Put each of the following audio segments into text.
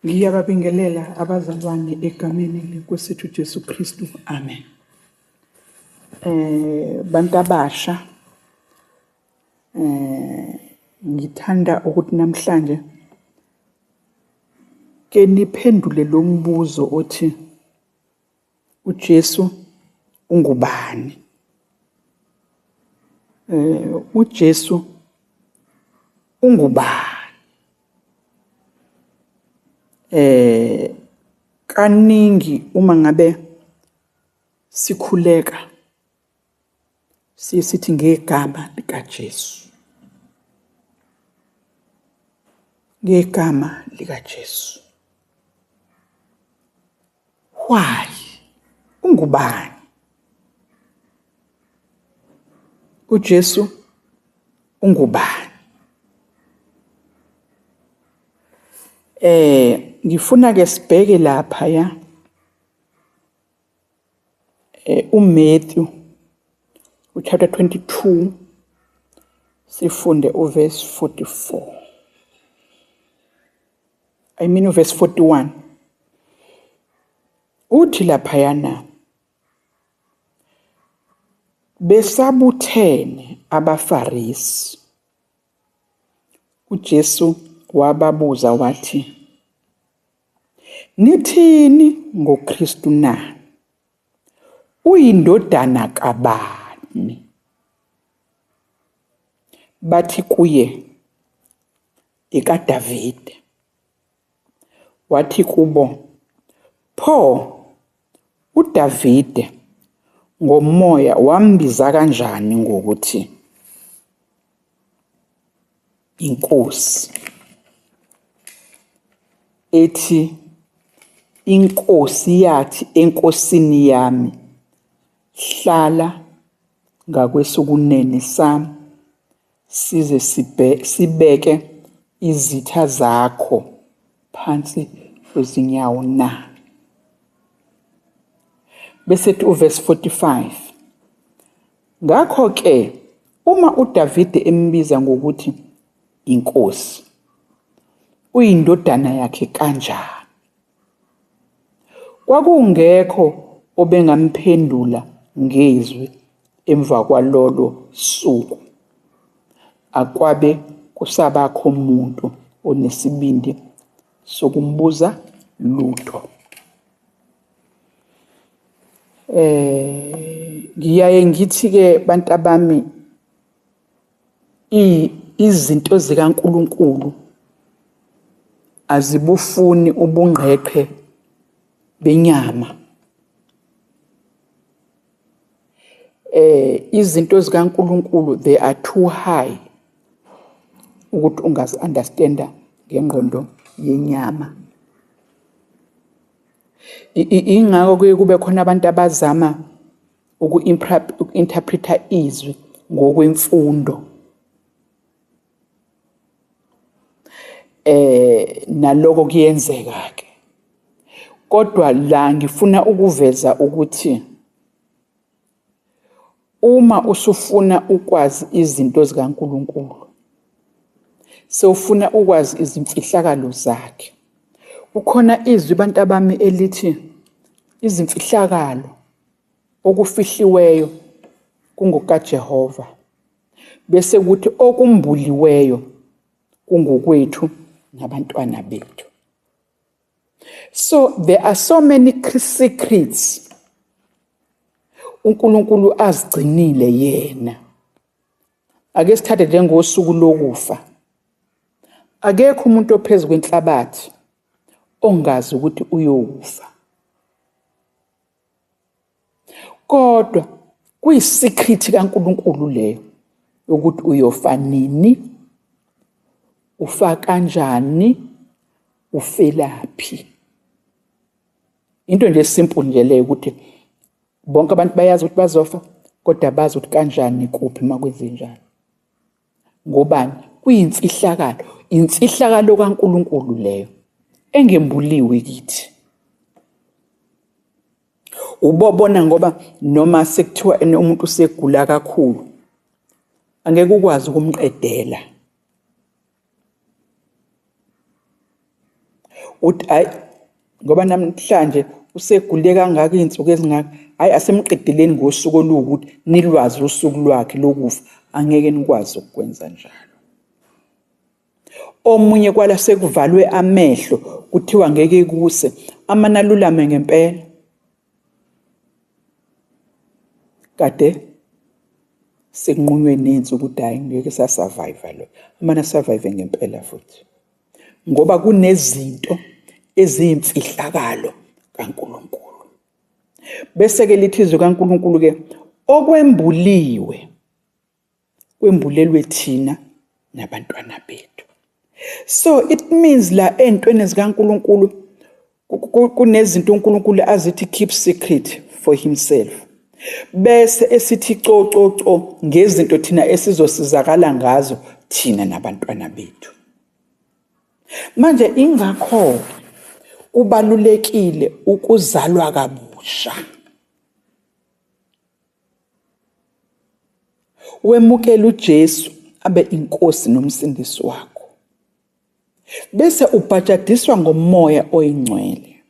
Ngiyababingelela abazalwane egameni leNkosi yethu Jesu Kristu. Amen. Bantu abasha, ngithanda ukuthi namhlanje ke niphendule lo mbuzo othi uJesu ungubani? UJesu ungubani? Kaningi uma ngabe sikhuleka siye sithi ngegama likaJesu. Ngegama likaJesu. Why? Ungubani? UJesu ungubani? Ngifuna ke sibheke lapha ya uMatthew uchapter 22 sifunde uverse 44. I mean uverse 41. Uthi laphayana besabuthene abaFarisi, uJesu wababuza wathi, nithini ngoKristu na? Uyindodana kabani? Bathi kuye, ekaDavide. Wathi kubo, pho uDavide ngomoya wambiza kanjani ngokuthi inkosi? Ethi inkosi yathi enkosini yami, hlala ngakwesokunene sami size sibeke izitha zakho phansi kwezinyawo na? Bese ethi uverse 45, ngakho ke uma uDavide embiza ngokuthi inkosi, uyindodana yakhe kanjani? Kwakungekho obengamphendula ngezwi emva kwalolo suku, akwabe kusabakho muntu onesibindi sokumbuza lutho. Ngiyaye ngithi-ke bantu abami, izinto zikaNkulunkulu azibufuni ubungqeqhe benyama. Izinto zikaNkulunkulu they are too high ukuthi ungazi-understanda ngengqondo yenyama. Ingakho kuye kube khona abantu abazama uku-interpreta izwi ngokwemfundo. Naloko kuyenzeka ke. Kodwa la ngifuna ukuveza ukuthi uma usufuna ukwazi izinto zikaNkulunkulu, sewufuna ukwazi izimfihlakalo zakhe, kukhona izwi bantu abami elithi izimfihlakalo okufihliweyo kungokaJehova, bese kuthi okumbuliweyo kungokwethu nabantwana bethu. So there are so many secrets uNkulunkulu azigcinile yena. Ake sithathe njengosuku lokufa. Akekho umuntu ophezu kwenhlabathi ongazi ukuthi uyokufa. Kodwa kuyisikrithi kaNkulunkulu leyo ukuthi uyofa nini, ufa kanjani, ufelaphi. Into nje simple nje leyo ukuthi bonke abantu bayazi ukuthi bazofa, kodwa bazi ukuthi kanjani, kuphi, makwenzenjani. Ngobani? Kuyimfihlakalo, imfihlakalo kaNkulunkulu leyo engembuliwe kithi. Ubobona ngoba noma sekuthiwa umuntu usegula kakhulu, angeke ukwazi ukumqedela. Uthi hayi ngoba namhlanje usegule kangaka iy'nsuku ezingaka, hhayi asemqedeleni ngosuku oluwukuthi nilwazi usuku lwakhe lokufa, angeke nikwazi ukukwenza njalo. Omunye kwala sekuvalwe amehlo kuthiwa ngeke kuse, amane alulame ngempela. Kade sekunqunywe nensuku ukuthi hhayi ngeke sa-survive lo, amane a-survive ngempela futhi. Ngoba kunezinto eziyimfihlakalo kaNkulunkulu. Bese-ke lithi izwi kaNkulunkulu-ke okwembuliwe kwembulelwe thina nabantwana bethu. So it means la ey'ntweni zikaNkulunkulu kunezinto uNkulunkulu azithi keep secret for himself. Bese esithi co co co ngezinto thina esizosizakala ngazo thina nabantwana bethu. Manje ingakho kubalulekile ukuzalwa kabusha. Wemukela uJesu abe inkosi nomsindisi wakho. Bese ubhajadiswa ngomoya oyingcwele.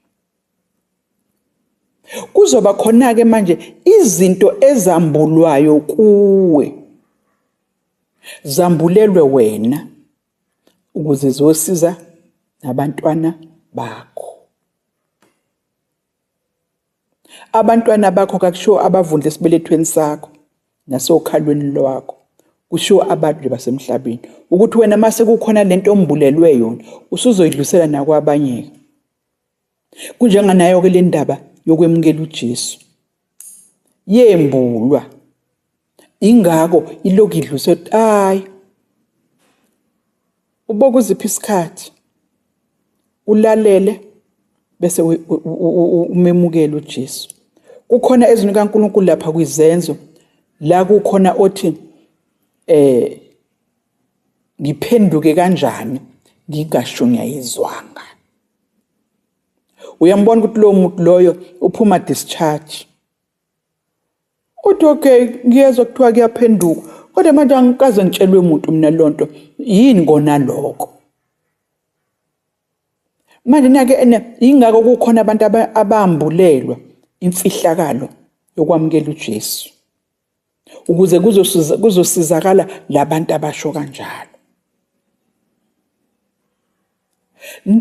Kuzoba khona-ke manje izinto ezambulwayo kuwe zambulelwe wena ukuze zosiza nabantwana bakho. Abantwana bakho kakushiwo abavundla esibelethweni sakho nasokhalweni lwakho, kushiwo abantu nje basemhlabeni ukuthi wena mase kukhona lento ombulelwe yona usuzoyidlulisela nakwabanye-ke. Kunjenganayo-ke le ndaba yokwemukela uJesu yembulwa, ingakho ilokhu idluliswa ukuthi hhayi Ubokuzipha isikhathi ulalele bese umemukela uJesu. Kukhona ezwini kaNkulunkulu lapha kwizenzo la kukhona othi eh ngiphenduke kanjani ngingashunyayizwanga. Uyambona ukuthi lowo muntu loyo uphuma discharge. Uthi okay ngiyezwa kuthiwa kuyaphenduka kodwa manje angikaze ngitshelwe muntu mina lonto yini kona lokho. Manje nake ene ingakho kukhona abantu abambulelwa imfihlakalo yokwamukela uJesu ukuze kuzosiza kuzosizakala labantu abasho kanjalo.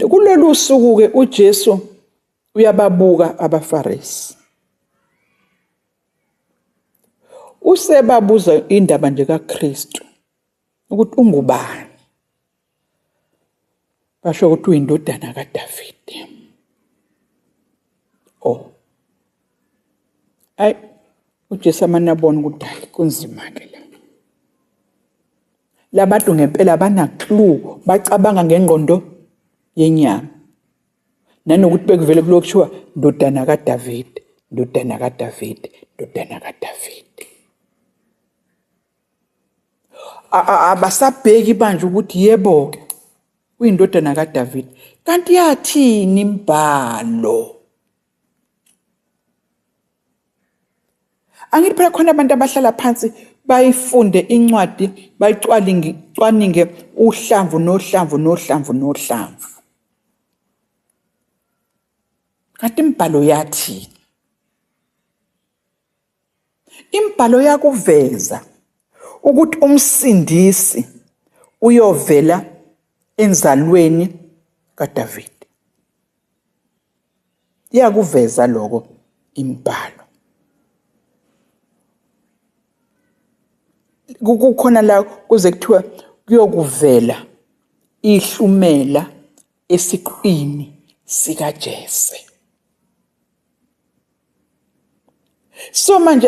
Kulolu suku ke uJesu Uyababuka abaFarisi. Usebabuza indaba nje kaKristu ukuthi ungubani. Basho ukuthi uyindodana kaDavide. Oh. Ay uJesu amane abona ukuthi hayi kunzima ke la. Labantu ngempela abana clue bacabanga ngengqondo yenyama. Nanokuthi bekuvele kulokhu kuthiwa ndodana kaDavide, ndodana kaDavide, ndodana kaDavide. Abasabheki manje ukuthi yebo-ke uyindodana kaDavide. Kanti yathini imibhalo? Angithi phela khona abantu abahlala phansi bayifunde incwadi bayicwaninge uhlamvu nohlamvu nohlamvu nohlamvu. Kanti imibhalo yathini? Imibhalo yakuveza ukuthi umsindisi uyovela enzalweni kaDavide. Iyakuveza lokho imibhalo. Kukhona la kuze kuthiwa kuyokuvela ihlumela esiqwini sikaJese. So manje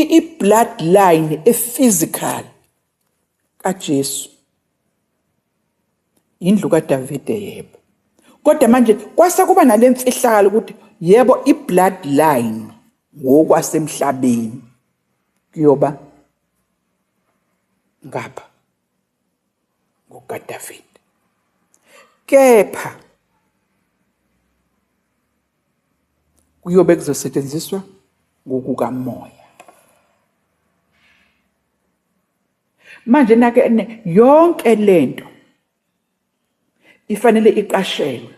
i-bloodline e-physical kaJesu indlu kaDavide yebo. Kodwa manje kwase kuba nale mfihlakalo ukuthi yebo i-bloodline ngokwasemhlabeni kuyoba ngapha ngokukaDavide. Kepha kuyobe kuzosetshenziswa ngokukamoya. Manje nake yonke lento ifanele iqashelwe.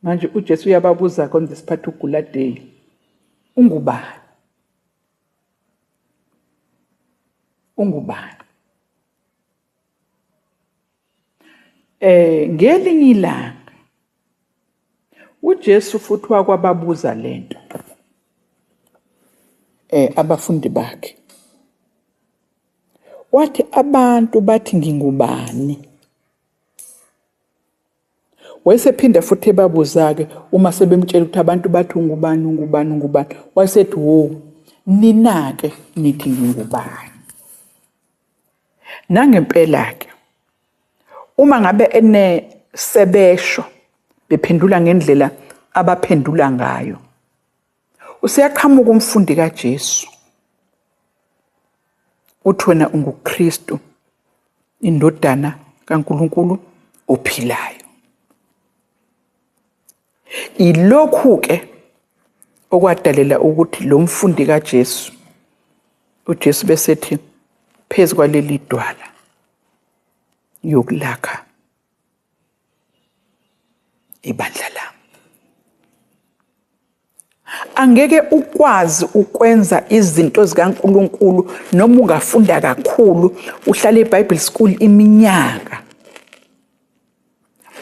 Manje uJesu uyababuza on this particular day, ungubani? Ungubani? Ngelinye ilanga uJesu futhi wakwababuza lento abafundi bakhe, wathi abantu bathi ngingubani? Wayesephinda futhi ebabuza-ke uma sebemtshela ukuthi abantu bathi ungubani, ungubani, ungubani, wayesethi wo, nina-ke nithi ngingubani? Nangempela-ke uma ngabe enesebesho bephendula ngendlela abaphendula ngayo, useyaqhamuka umfundi kaJesu uthi wena unguKristu, indodana kaNkulunkulu ophilayo. Ilokhu-ke okwadalela ukuthi lo mfundi kaJesu, uJesu besethi phezu kwaleli dwala yokulakha ibandla lami. Angeke ukwazi ukwenza izinto zikaNkulunkulu noma ungafunda kakhulu, uhlale eBible school iminyaka,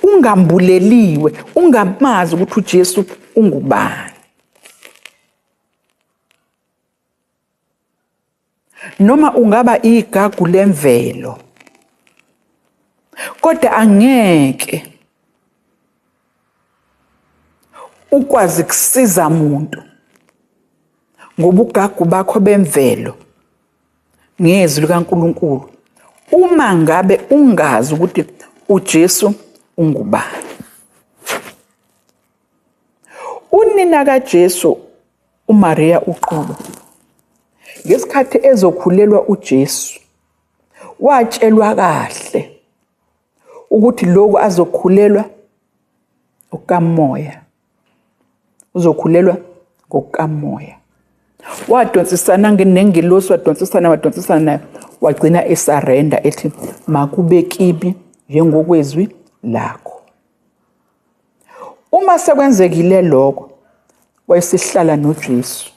ungambuleliwe, ungamazi ukuthi uJesu ungubani. Noma ungaba igagu lemvelo, kodwa angeke ukwazi kusiza muntu ngobugagu bakho bemvelo ngezwi likaNkulunkulu uma ngabe ungazi ukuthi uJesu ungubani. Unina kaJesu uMaria uqobo, ngesikhathi ezokhulelwa uJesu, watshelwa kahle ukuthi lokhu azokhulelwa okukamoya, uzokhulelwa ngokukamoya. Wadonsisana nengilosi, wadonsisana, wadonsisana nayo, wagcina esarenda ethi makube kimi njengokwezwi lakho. Uma sekwenzekile lokho, wayesehlala noJesu,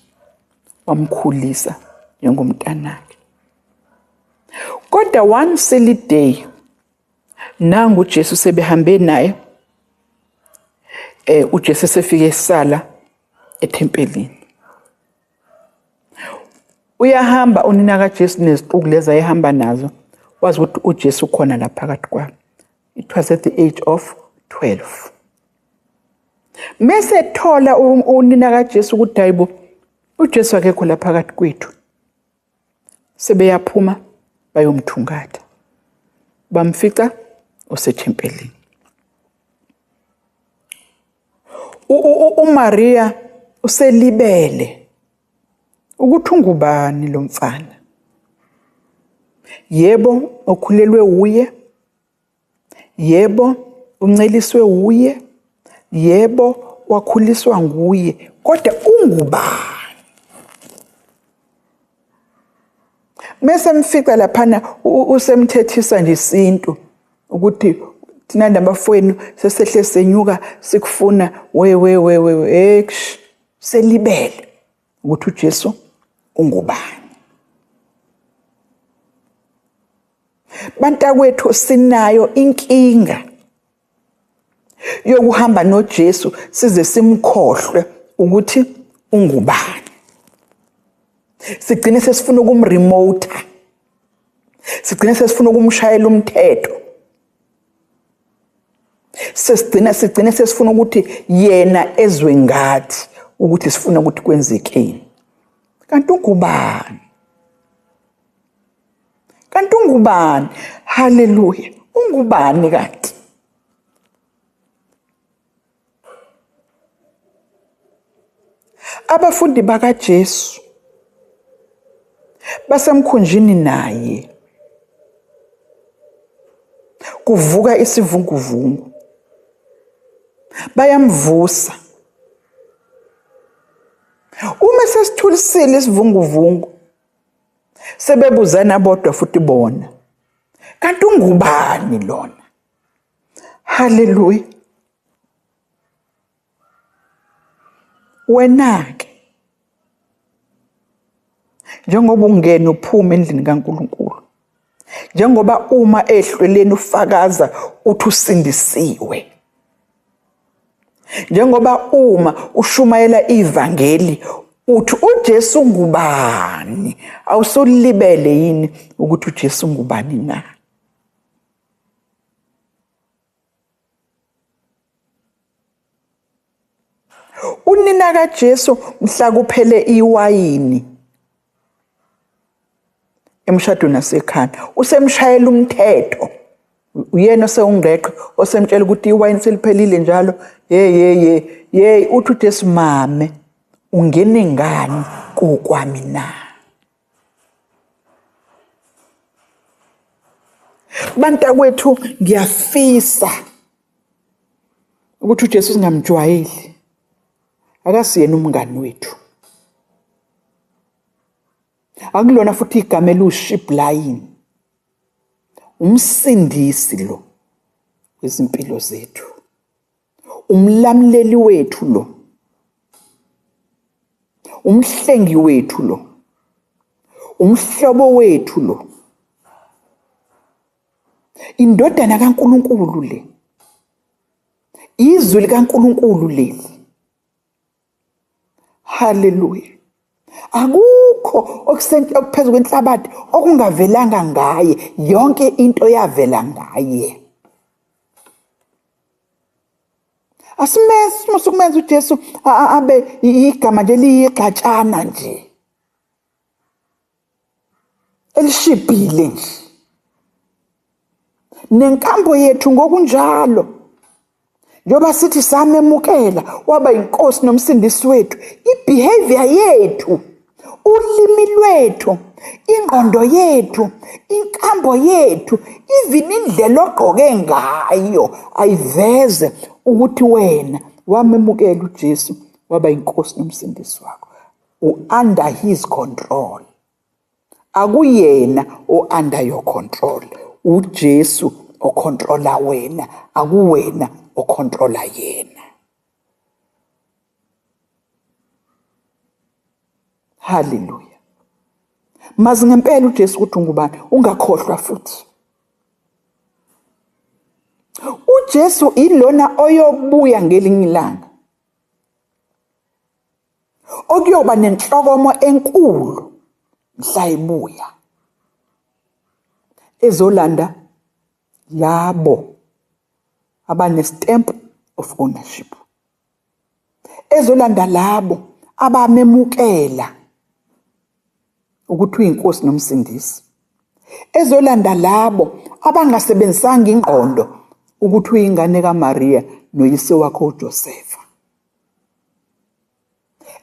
wamkhulisa njengomntanakhe. Kodwa one silly day, nangu uJesu sebehambe naye, uJesu esefike esala ethempelini. Uyahamba unina kaJesu nezixuku lezi ayehamba nazo, wazi ukuthi uJesu ukhona la phakathi kwabo. It was at the age of 12. Mese thola unina kaJesu ukuthi hayibo, uJesu akekho la phakathi kwethu. Sebeyaphuma bayomthungatha. Bamfica usethempelini. uMaria uselibele ukuthi ungubani lo mfana. Yebo, ukhulelwe uye. Yebo, unceliswe uye. Yebo, wakhuliswa nguye, kodwa ungubani? Mese mfica laphana usemthethisa nje isintu ukuthi thina nabafowenu sesehle senyuka sikufuna, we we we we, eksh, selibele ukuthi uJesu ungubani. Bantakwethu, sinayo inkinga yokuhamba noJesu size simkhohlwe ukuthi ungubani. Sigcine sesifuna ukumremote, sigcine sesifuna ukumshayela umthetho, sigcine sesifuna ukuthi yena ezwe ngathi ukuthi sifuna ukuthi kwenzekeni. Kanti ungubani? Kanti ungubani? Haleluya! Ungubani kanti? Abafundi bakaJesu basemkhunjini naye, kuvuka isivunguvungu, bayamvusa. Uma sesithulisile isivunguvungu, sebebuzana bodwa futhi bona, kanti ungubani lona? Haleluya! Wena-ke njengoba ungena uphuma endlini kaNkulunkulu, njengoba uma ehlweleni ufakaza uthi usindisiwe, njengoba uma ushumayela ivangeli uthi uJesu ngubani, awusulibele yini ukuthi uJesu ngubani na? Unina kaJesu mhla kuphele iwayini emshadweni waseKhana usemshayela umthetho, uyena osewungqeqe osemtshela ukuthi iwayini seliphelile njalo. Hey hey hey hey, uthi uJesu, mame ungene ngani kokwami na? Bantakwethu, ngiyafisa ukuthi uJesu singamjwayeli, akasiyena umngani wethu, akulona futhi igama eliwushibhulayini, umsindisi lo wezimpilo zethu, umlamuleli wethu lo, umhlengi wethu lo, umhlobo wethu lo, indodana kaNkulunkulu le, izwi likaNkulunkulu leli. Haleluya! Akukho okuphezu kwenhlabathi okungavelanga ngaye, yonke into yavela ngaye. Asimesi musukumenza uJesu abe igama nje liyigxatshana nje elishibhile nje. Nenkambo yethu ngokunjalo, njengoba sithi samemukela waba inkosi nomsindisi wethu, ibehavior yethu, ulimi lwethu, ingqondo yethu, inkambo yethu, even indlela ogqoke ngayo ayiveze ukuthi wena wamemukela uJesu waba inkosi nomsindisi wakho. U-under his control, akuyena o-under your control. uJesu ocontrola wena, akuwena ocontrola yena. Haleluya! Mazi ngempela uJesu ukuthi ungubani, ungakhohlwa futhi. uJesu ilona oyobuya ngelinye ilanga, okuyoba nenhlokomo enkulu mhla ebuya ezolanda labo abane stamp of ownership, ezolanda labo abamemukela ukuthi uyinkosi nomsindisi, ezolanda labo abangasebenzisanga ingqondo ukuthi uyingane kaMaria noyise wakho uJosefa,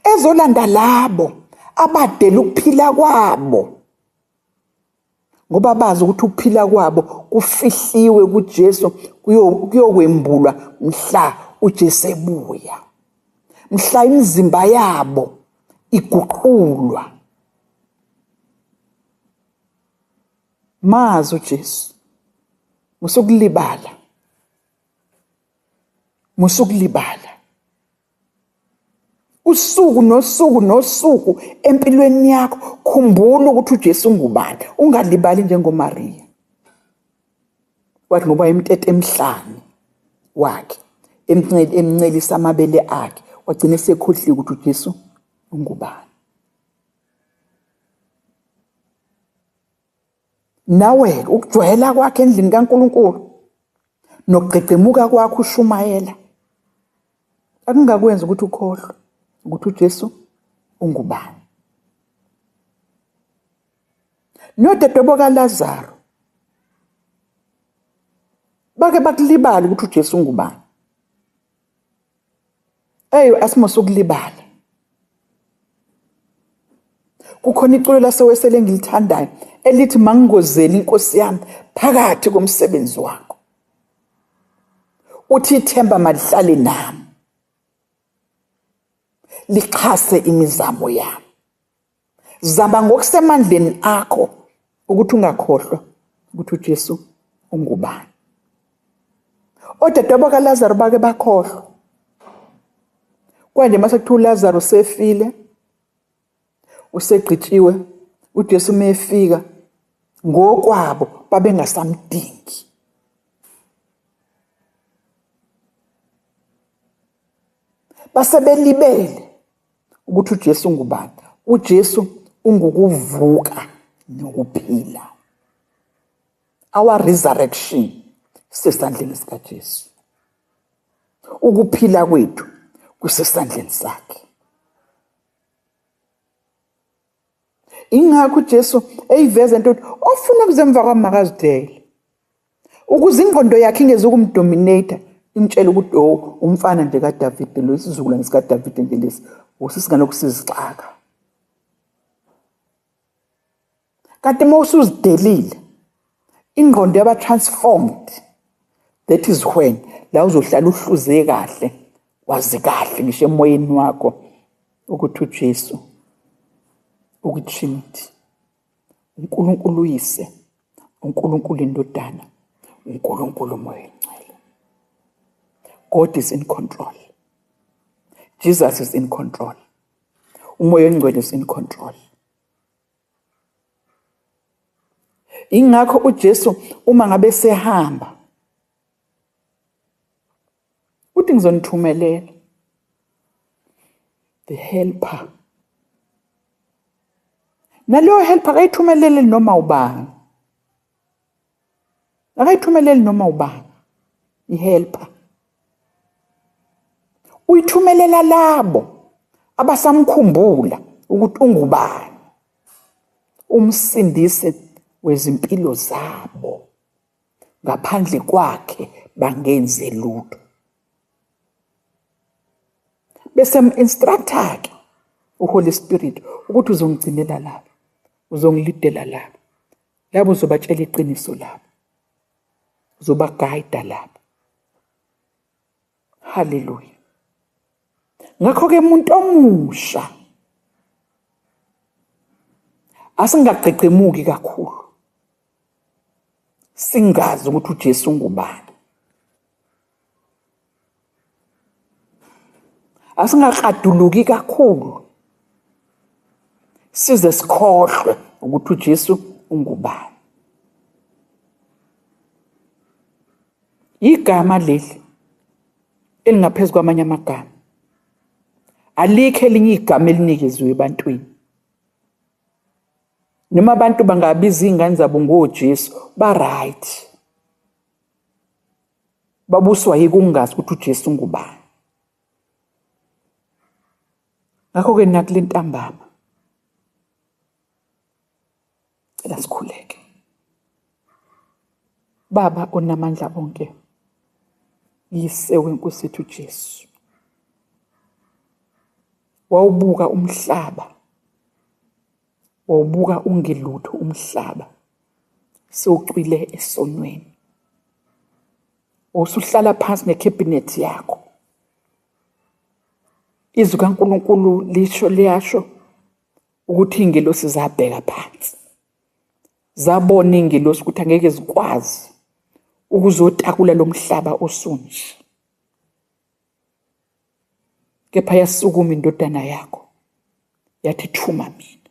ezolanda labo abadela ukuphila kwabo ngoba bazi ukuthi ukuphila kwabo kufihliwe kuJesu, kuyokwembulwa mhla uJesu ebuya, mhla imizimba yabo iguqulwa. Mazi uJesu, musukulibala, musukulibala usuku nosuku nosuku empilweni yakho. Khumbula ukuthi uJesu ungubani, ungalibali njengoMaria wathi ngoba emtete emhlane wakhe emncelisa amabele akhe, wagcina esekhohliwe ukuthi uJesu ungubani. Nawe ukujwayela kwakhe endlini kaNkulunkulu nokugqigqimuka kwakho ushumayela akungakwenzi ukuthi ukhohlwe ukuthi uJesu ungubani. Nodadewabo kaLazaro bake bakulibala ukuthi uJesu ungubani. Eyi, asimose ukulibala. Kukhona iculo lasewesele engilithandayo elithi mangingozeli inkosi yami phakathi komsebenzi wakho. Uthi ithemba malihlale nami, lixhase imizamo yami. Zama ngokusemandleni akho ukuthi ungakhohlwa ukuthi uJesu ungubani. Odadewabo kaLazaro bake bakhohlwa. Kwanje mase kuthiwa uLazaro sefile, usegqitshiwe, uJesu uma efika ngokwabo babengasamdingi. Basebelibele ukuthi uJesu ungubani. UJesu ungukuvuka nokuphila. Our resurrection sesandleni sikaJesu. Ukuphila kwethu kusesandleni sakhe. Ingakho uJesu eyiveza into ukuthi ofuna ukuza emva kwami makazidele. Ukuze ingqondo yakhe ingezukumdominate, imtshele ukuthi oh umfana nje kaDavide lo, isizukulwane sikaDavide nje lesi, usisingalokhu sizixaka. Kanti uma usuzidelile, ingqondo yaba transformed. That is when la uzohlala uhluze kahle, wazi kahle ngisho emoyeni wakho ukuthi uJesu ukwiTrinity, uNkulunkulu uYise, uNkulunkulu iNdodana, uNkulunkulu uMoya oNgcwele. God is in control. Jesus is in control. UMoya oNgcwele is in control. Ingakho uJesu uma ngabe sehamba uthi ngizonithumelela the helper. Naleyo helper akayithumeleli noma ubani, akayithumeleli noma ubani ihelper, uyithumelela labo abasamkhumbula ukuthi ungubani, umsindisi wezimpilo zabo. Ngaphandle kwakhe bangenze lutho. Bese m-instructor ke uHoly Spirit ukuthi uzongigcinela laba, uzongilidela laba, labo uzobatshela iqiniso labo, uzobagayida laba. Haleluya. Ngakho-ke umuntu omusha asingagqegqemuki kakhulu, singazi ukuthi uJesu ungubani. Asingaqaduluki kakhulu size sikhohlwe ukuthi uJesu ungubani. Igama leli elingaphezu kwamanye amagama, alikho elinye igama elinikeziwe ebantwini. Noma abantu bangabiza iy'ngane zabo ngoJesu, ba-right. Babuswa yikungazi ukuthi uJesu ungubani. Ngakho-ke nakule ntambama, cela sikhuleke. Baba onamandla onke, Yise wenkosi yethu Jesu, wawubuka umhlaba, wawubuka ungelutho umhlaba, sewucwile esonweni. Usuhlala phansi nekhabhinethi yakho. Izwi kaNkulunkulu lisho liyasho ukuthi iy'ngelosi zabheka phansi, zabona iy'ngelosi ukuthi angeke zikwazi ukuzotakula lo mhlaba osunje. Kepha yasukuma indodana yakho yathi thuma mina.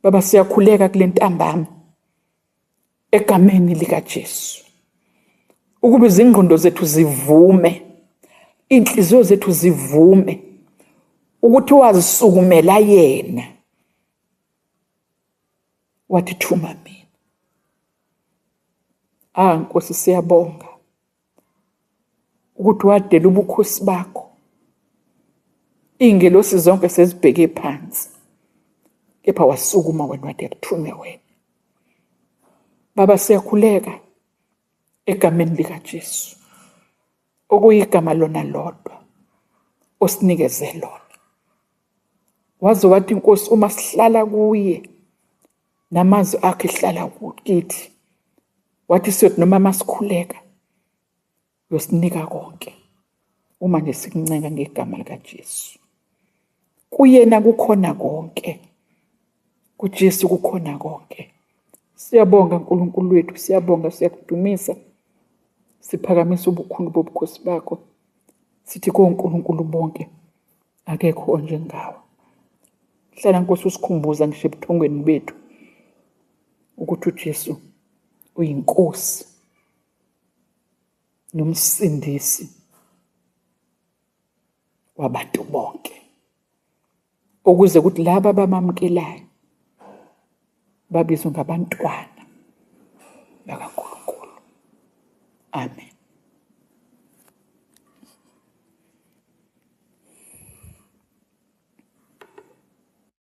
Baba, siyakhuleka kule ntambama egameni likaJesu ukuba izingqondo zethu zivume, inhliziyo zethu zivume ukuthi wazisukumela yena wathi thuma mina. Ah Nkosi, siyabonga ukuthi wadela ubukhosi bakho, iy'ngelosi zonke sezibheke phansi, kepha wasukuma wena wathi akuthume wena. Baba, siyakhuleka egameni likaJesu, okuyigama lona lodwa osinikeze lona. Waze wathi Nkosi, uma sihlala kuye namazwi akhe ehlala kithi, wathi siyothi noma masikhuleka uyosinika konke uma nje sikuncenga ngegama likaJesu. Kuyena kukhona konke, kuJesu kukhona konke. Siyabonga Nkulunkulu wethu, siyabonga, siyakudumisa, siphakamisa ubukhulu bobukhosi bakho. Sithi konkulunkulu bonke akekho onjengawe. Hlala Nkosi usikhumbuza ngisho ebuthongweni bethu ukuthi uJesu uyiNkosi nomsindisi wabantu bonke, ukuze kuthi laba abamamukelayo babizwe ngabantwana bakaNkulunkulu. Amen.